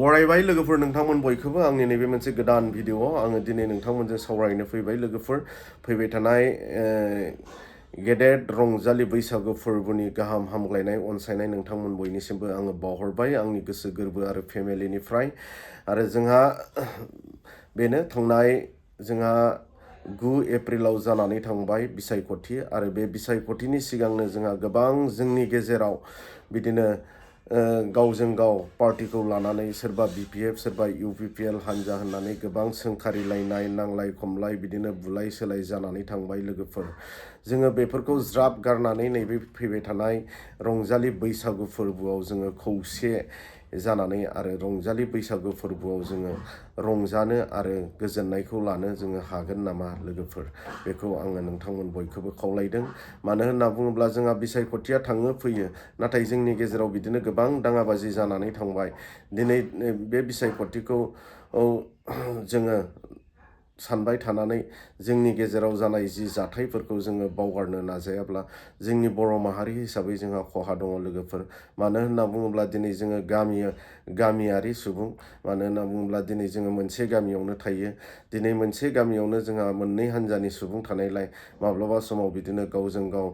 बरायबाय लोगोफोर नोंथांमोन बयखौबो आंनि नैबे मोनसे गोदान भिडिअआव आङो दिनै नोंथांमोनजों सावरायनो फैबाय लोगोफोर फैबाय थानाय गेदेर रंजालि बैसागु फोरबोनि गाहाम हामग्लायनाय अनसायनाय नोंथांमोन बयनिसिमबो आङो बावहरबाय आंनि गोसो गोरबो आरो फेमिलिनिफ्राय आरो जोंहा बेनो थांनाय जोंहा 9 एप्रिलाव जानानै थांबाय बिसायख'थि आरो बे बिसायख'थिनि सिगांनो जोंहा गोबां जोंनि गेजेराव बिदिनो गावजों गाव पार्टिखौ लानानै सोरबा बिपिएफ सोरबा इउपिपिएल हानजा होननानै गोबां सोंखारिलायनाय नांलाय खमलाय बिदिनो बुलाय सोलाय जानानै थांबाय लोगोफोर जोङो बेफोरखौ ज्राब गारनानै नैबे फैबाय थानाय रंजालि बैसागु फोरबोआव जोङो खौसे जानानै आरो रंजालि बैसागु फोरबोआव जोङो रंजानो आरो गोजोननायखौ लानो जोङो हागोन नामा लोगोफोर बेखौ आङो नोंथांमोन बयखौबो खावलायदों मानो होनना बुङोब्ला जोंहा बिसायख'थिया थाङो फैयो नाथाय जोंनि गेजेराव बिदिनो गोबां दाङाबाजि जानानै थांबाय दिनै बे बिसायख'थिखौ जोङो सानबाय थानानै जोंनि गेजेराव जानाय जि जाथायफोरखौ जोङो बावगारनो नाजायाब्ला जोंनि बर' माहारि हिसाबै जोंहा खहा दङ लोगोफोर मानो होनना बुङोब्ला दिनै जोङो गामियारि सुबुं मानो होनना बुङोब्ला दिनै जोङो मोनसे गामियावनो थायो दिनै मोनसे गामियावनो जोंहा मोननै हानजानि सुबुं थानायलाय माब्लाबा समाव बिदिनो गावजों गाव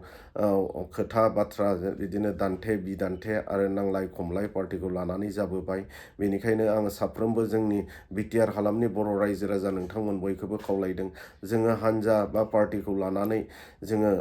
खोथा बाथ्रा बिदिनो दान्थे बिदान्थे आरो नांलाय खमलाय पार्टिखौ लानानै जाबोबाय बेनिखायनो आङो साफ्रोमबो जोंनि बिटिआर हालामनि बर' रायजो राजा नोंथांमोन बयखौबो खावलायदों जोङो हानजा बा पार्टिखौ लानानै जोङो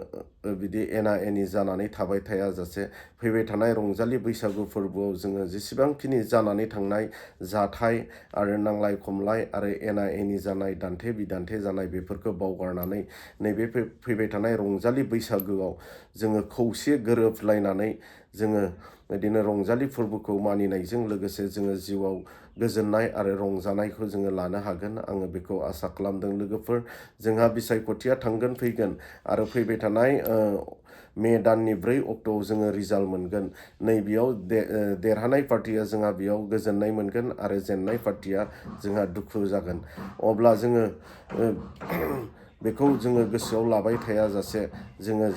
बिदि एना एनि जानानै थाबाय थायाजासे फैबाय थानाय रंजालि बैसागु फोरबोआव जोङो जेसेबांखिनि जानानै थांनाय जाथाय आरो नांलाय खमलाय आरो एना एनि जानाय दान्थे बिदान्थे जानाय बेफोरखौ बावगारनानै नैबे फैबाय थानाय रंजालि बैसागोआव जोङो खौसे गोरोबलायनानै जोङो बिदिनो रंजालि फोरबोखौ मानिनायजों लोगोसे जोङो जिउआव गोजोननाय आरो रंजानायखौ जोङो लानो हागोन आङो बेखौ आसा खालामदों लोगोफोर जोंहा बिसायख'थिया थांगोन फैगोन आरो फैबाय थानाय मे दाननि 4 अक्ट'आव जोङो रिजाल्ट मोनगोन नैबेयाव देरहानाय पार्टिया जोंहा बेयाव गोजोननाय मोनगोन आरो जेननाय पार्टिया जोंहा दुखु जागोन अब्ला जोङो बेखौ जोङो गोसोआव लाबाय थायाजासे जोङो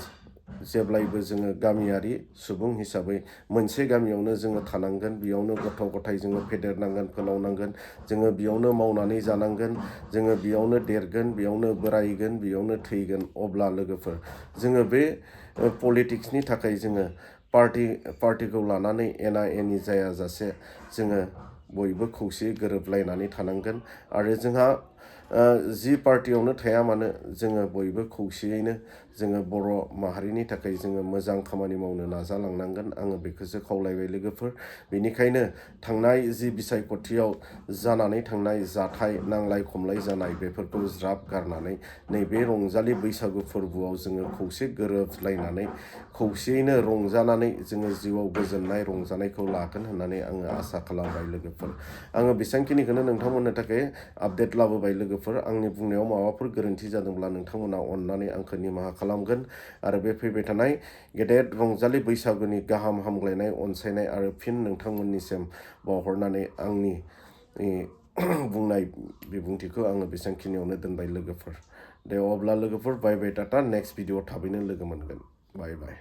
जेब्लायबो जोङो गामियारि सुबुं हिसाबै मोनसे गामियावनो जोङो थानांगोन बेयावनो गथ' गथाय जोङो फेदेरनांगोन फोलावनांगोन जोङो बेयावनो मावनानै जानांगोन जोङो बेयावनो देरगोन बेयावनो बोरायगोन बेयावनो थैगोन अब्ला लोगोफोर जोङो बे पलिटिक्सनि थाखाय जोङो पार्टिखौ लानानै एना एनि जायाजासे जोङो बयबो खौसेयै गोरोबलायनानै थानांगोन आरो जोंहा जि पार्टियावनो थाया मानो जोङो बयबो खौसेयैनो जोङो बर' माहारिनि थाखाय जोङो मोजां खामानि मावनो नाजालांनांगोन आङो बेखौसो खावलायबाय लोगोफोर बेनिखायनो थांनाय जि बिसायख'थियाव जानानै थांनाय जाथाय नांलाय खमलाय जानाय बेफोरखौ ज्राब गारनानै नैबे रंजालि बैसागु फोरबोआव जोङो खौसे गोरोबलायनानै खौसेयैनो रंजानानै जोङो जिउआव गोजोननाय रंजानायखौ लागोन होननानै आङो आसा खालामबाय लोगोफोर आङो बेसांखिनिखौनो नोंथांमोननो थाखाय आपडेट लाबोबाय लोगोफोर आंनि बुंनायाव माबाफोर गोरोन्थि जादोंब्ला नोंथांमोना अननानै आंखौ निमाहा खालामगोन आरो बे फैबाय थानाय गेदेर रंजालि बैसागुनि गाहाम हामग्लायनाय अनसायनाय आरो फिन नोंथांमोननिसिम बावहरनानै आंनि बुंनाय बिबुंथिखौ आङो बेसांखिनियावनो दोनबाय लोगोफोर दे अब्ला लोगोफोर बाय बाय टाटा नेक्स्ट भिडिअ थाबैनो लोगो मोनगोन बाय बाय